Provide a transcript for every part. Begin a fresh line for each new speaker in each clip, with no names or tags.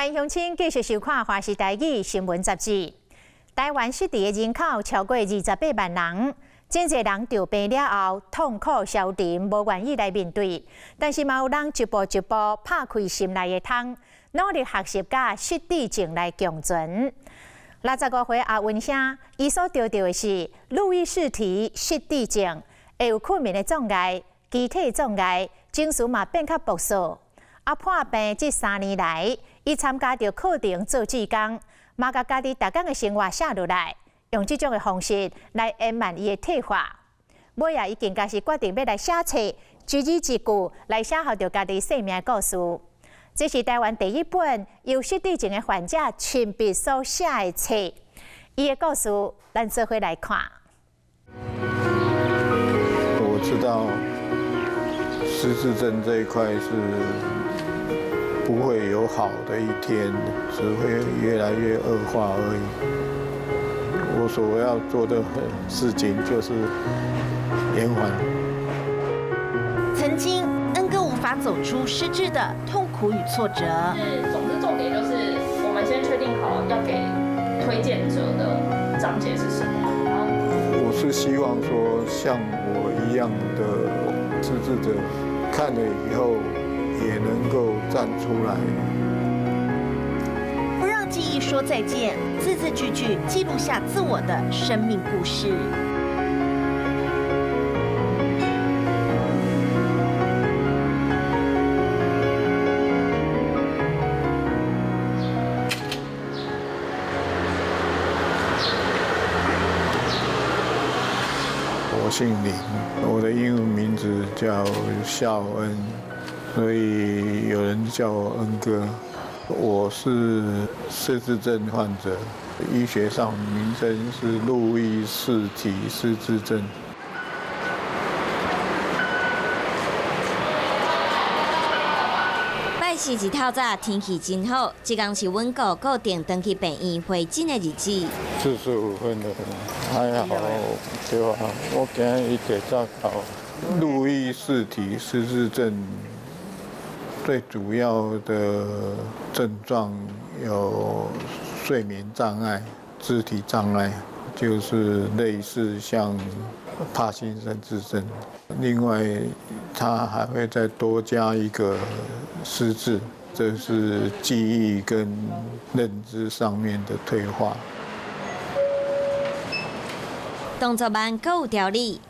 歡迎鄉親繼續收看《華視台語新聞雜誌》。台灣失智的人口超過28萬人，真濟人著病了後痛苦消沉，無願意來面對。但是嘛有人一步一步拍開心內的窗，努力學習佮失智症來共存。65歲阿文兄，伊所著著的是路易氏體失智症，會有睏眠的障礙、肢體障礙，情緒嘛變較暴躁。啊，破病這3年來，伊參加著課程做志工，嘛共家己逐工的生活寫落來，用這種的方式來延緩伊的退化。尾仔，伊更加是決定欲來寫冊，一字一句來寫予著家己生命的故事。這是台灣第一本由失智症的患者親筆所寫的冊。伊的故事，咱做伙來看。
我知道失智症這一塊是不會有好的一天，只會越來越惡化而已。我所要做的事情就是延緩。
曾經，恩哥無法走出失智的痛苦與挫折。
是，總之重點就是，我們先確定好要給推薦者的章節是什麼。
我是希望說，像我一樣的失智者，看了以後也能夠站出來，
不讓記憶說再見，字字句句記錄下自我的生命故事。
我姓林，我的英文名字叫孝恩。所以有人叫我恩哥，我是失智症患者，醫學上名稱是路易氏體失智症。
拜四日透早天氣真好，這工是阮哥固定轉去病院回診的日子。
45分的，還好，對吧？我今日一早到。路易氏體失智症最主要的症狀有睡眠障礙、肢體障礙，就是類似像帕金森氏症。另外，它還會再多加一個失智，這是記憶跟認知上面的退化。
動作慢，閣有條理。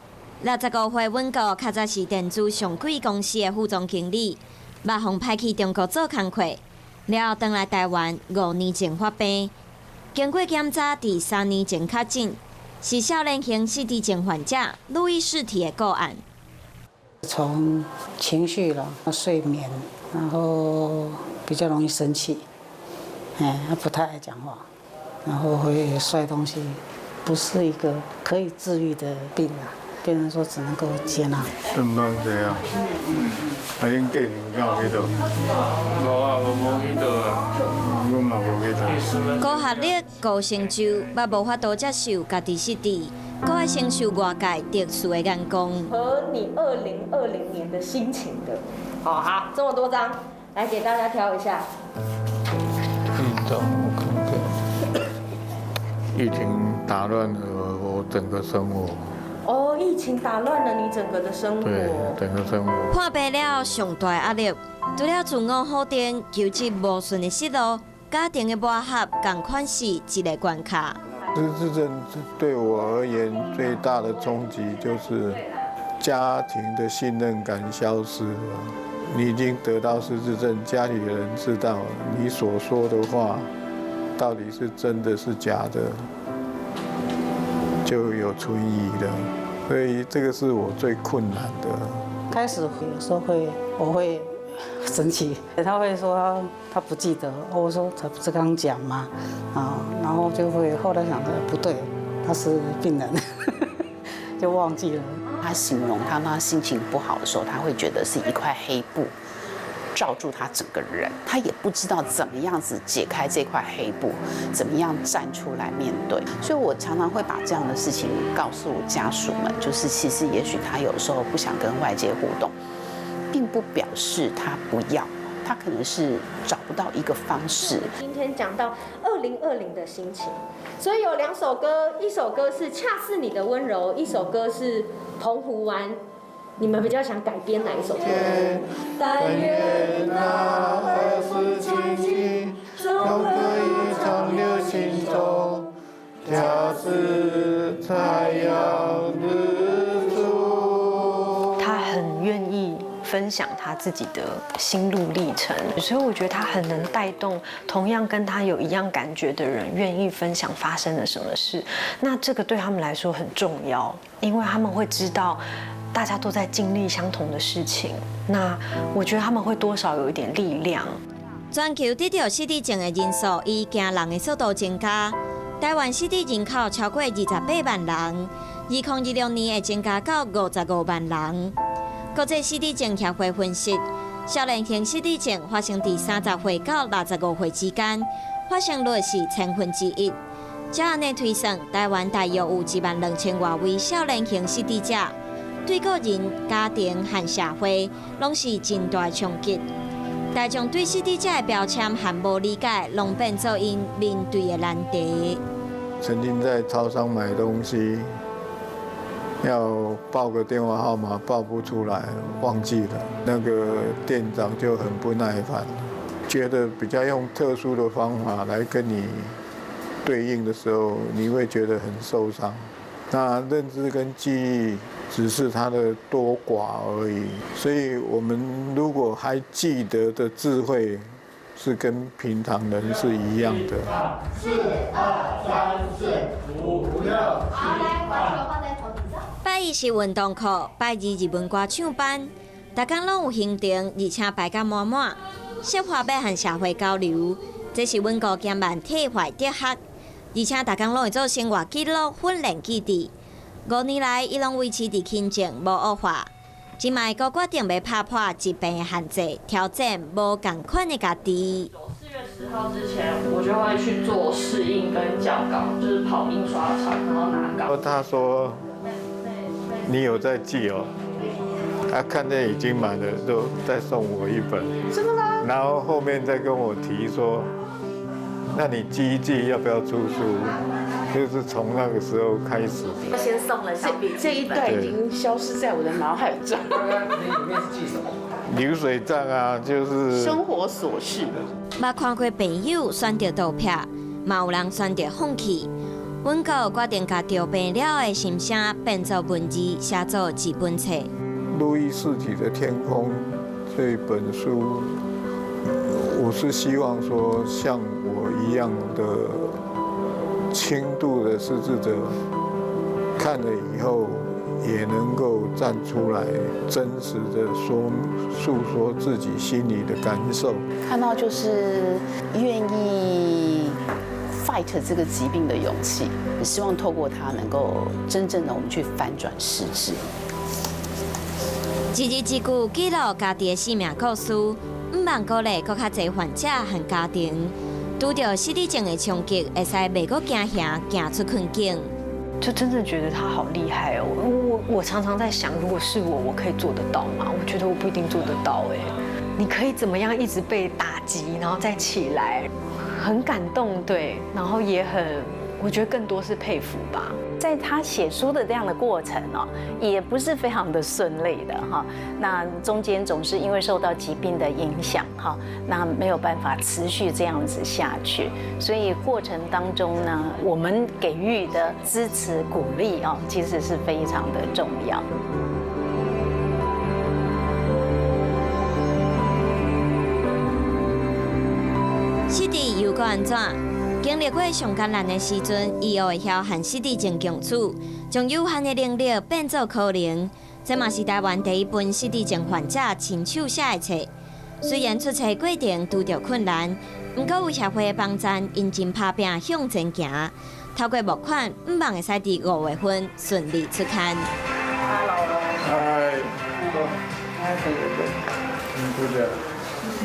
65歲阮哥較早是電子上櫃公司的副總經理。嘛予派去中國做工課，了後轉來台灣5年前發病，經過檢查，佇3年前確診，是少年型失智症患者路易氏體的個案。
從情緒啦、睡眠，然後比較容易生氣，哎，他不太愛講話，然後會摔東西，不是一個可以治癒的病啊。變成說只能夠接納。
這麼多這樣，啊，恁家人敢有去倒？無啊，我無去倒啊，我嘛無去倒。
高學歷、高成就，嘛無法度接受家己失智，閣愛承受外界特殊的眼光。
和你2020年的心情的，好好，這麼多張，來給大家挑一下。
一張我看看，疫情打亂了我整個生活。
哦，疫情打亂了你整個的生活。
對，整個生活。
破病了，上大壓力，除了自我否定、求職無順的失落，家庭的磨合，仝款是一個關卡。
失智症對我而言最大的衝擊就是家庭的信任感消失了。你已經得到失智症，家裡的人知道你所說的話到底是真的是假的，就有存疑了，所以這個是我最困難的。
開始有時候會，我會生氣，他會說他不記得，我說他不是剛講嗎？啊，然後就會後來想着不對，他是病人，就忘記了。
他形容他當他心情不好的時候，他會覺得是一塊黑布罩住他整個人，他也不知道怎麼樣子解開這塊黑布，怎麼樣站出來面對。所以我常常會把這樣的事情告訴家屬們，就是其實也許他有時候不想跟外界互動，並不表示他不要，他可能是找不到一个方式。
今天讲到2020的心情，所以有两首歌，一首歌是《恰似你的温柔》，一首歌是《澎湖湾》。你們比較想改編哪一首歌？
但願那兒時情景總可以長留心中，恰似太陽日出。
他很願意分享他自己的心路歷程，所以我覺得他很能帶動同樣跟他有一樣感覺的人，願意分享發生了什麼事。那這個對他們來說很重要，因為他們會知道。大家都在經歷相同的事情，那我覺得他們會多少有一點力量。
全球得著失智症的人數以驚人的速度增加，台灣失智人口超過28萬人，2026年會增加到55萬人。國際失智症協會分析，少年型失智症發生佇30歲到65歲之間，發生率是1/1000。照按呢推算，台灣大約有1萬2千外位少年型失智者。對個人、家庭和社會，攏是真大衝擊。大眾對失智者的標籤和無理解，攏變做𪜶面對的難題。
曾經在超商買東西，要報個電話號碼，報不出來，忘記了。那個店長就很不耐煩，覺得比較用特殊的方法來跟你對應的時候，你會覺得很受傷。那認知跟記憶只是它的多寡而已，所以我們如果還記得的智慧，是跟平常人是一樣的。
四二三四五六七八。
拜一是運動課，拜二日文歌唱班，逐工攏有行程，而且排甲滿滿，設法欲和社會交流，這是阮哥兼辦退化哲學。而且逐工攏會做生活記錄、訓練基地。5年來，伊攏維持佇輕症，無惡化。這擺閣決定欲拍破疾病的限制，挑戰無仝款的家己。
4月10號之前，我就會去做試印跟校稿，就是跑印刷廠，然後拿稿。
他說：“你有在記哦？”他看見已經滿了，就再送我一本。
真的嗎？
然後後面再跟我提說。那你記一記，要不要出書？就是從那個時候開始。
先送了
這一段已經消失在我的腦海中。
你裡面是記什麼？
流水賬啊，就是
生活瑣事。
捌看過朋友選擇逃避，嘛有人選擇放棄。阮哥決定共著病了的心聲變做文字，寫做一本冊。
《路易氏體的天空》這本書，我是希望說像我一樣的輕度的失智者，看了以後也能夠站出來，真實的說訴說自己心裡的感受。
看到就是願意 fight 這個疾病的勇氣，希望透過它能夠真正的我們去翻轉失智。
一字一句記錄家己的生命故事，毋望鼓勵閣較濟患者和家庭，拄著失智症的衝擊，會使袂閣驚嚇，行出困境。
就真的覺得他好厲害哦！我常常在想，如果是我，我可以做得到嗎？我覺得我不一定做得到哎。你可以怎麼樣一直被打擊，然後再起來，很感動，對，然後也很，我覺得更多是佩服吧。
在他寫書的這樣的過程哦，也不是非常的順利的哈。那中間總是因為受到疾病的影響哈，那沒有辦法持續這樣子下去。所以過程當中呢，我們給予的支持鼓勵哦，其實是非常的重要。
失智又閣按怎？經歷過上艱難的時陣，伊又會曉和失智症共處，將有限的能力變做可能。這嘛是台灣第一本失智症患者親手寫的冊。雖然出冊過程拄著困難，毋過有協會的幫贊，𪜶真拍拚向前行。透過募款，毋望會使佇5月份順利出刊。
嗨，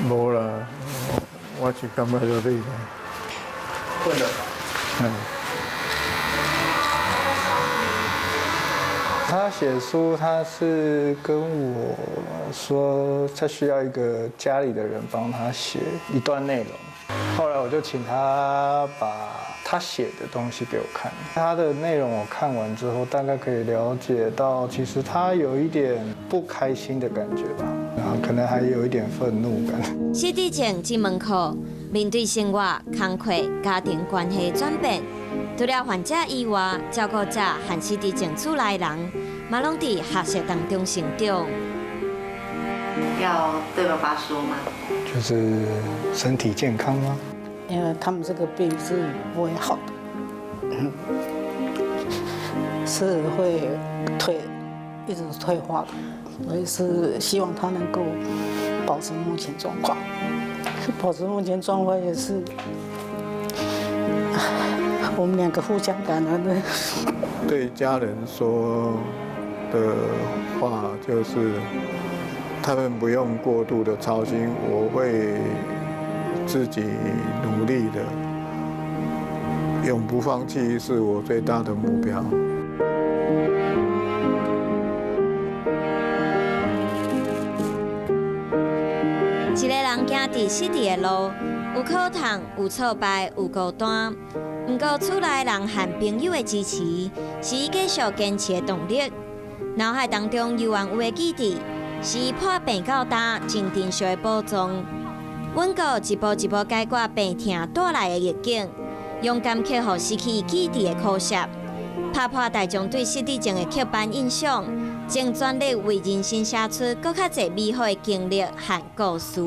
無啦，我是感覺就累。困了。嗯。他寫書，他是跟我說，他需要一個家裡的人幫他寫一段內容。後來我就請他把他寫的東西給我看，他的內容我看完之後，大概可以了解到，其實他有一點不開心的感覺吧，然後可能還有一點憤怒感。
失智症這門課，面對生活、工課、家庭關係轉變，除了患者以外，照顧者和失智症厝內人，嘛攏佇學習當中成長。
要對爸爸說嗎？
就是身體健康嗎？
因為他們這個病是不會好的，是會退，一直退化的，所以是希望他能夠保持目前狀況，保持目前狀況也是我們兩個互相感恩的。
對家人說的話就是，他們不用過度的操心，我會自己努力的，永不放棄是我最大的目標。
一個人行佇失智的路，有苦痛，有挫敗，有孤單。毋過厝內人和朋友的支持，是伊繼續堅持的動力。腦海當中猶原有的記憶，是伊破病到今真珍惜的寶藏。阮閣一步一步解決病痛帶來的逆境，勇敢克服失去記憶的苦澀，拍破大眾對失智症的刻板印象，正全力為人生寫出閣較濟美好的經歷和故事。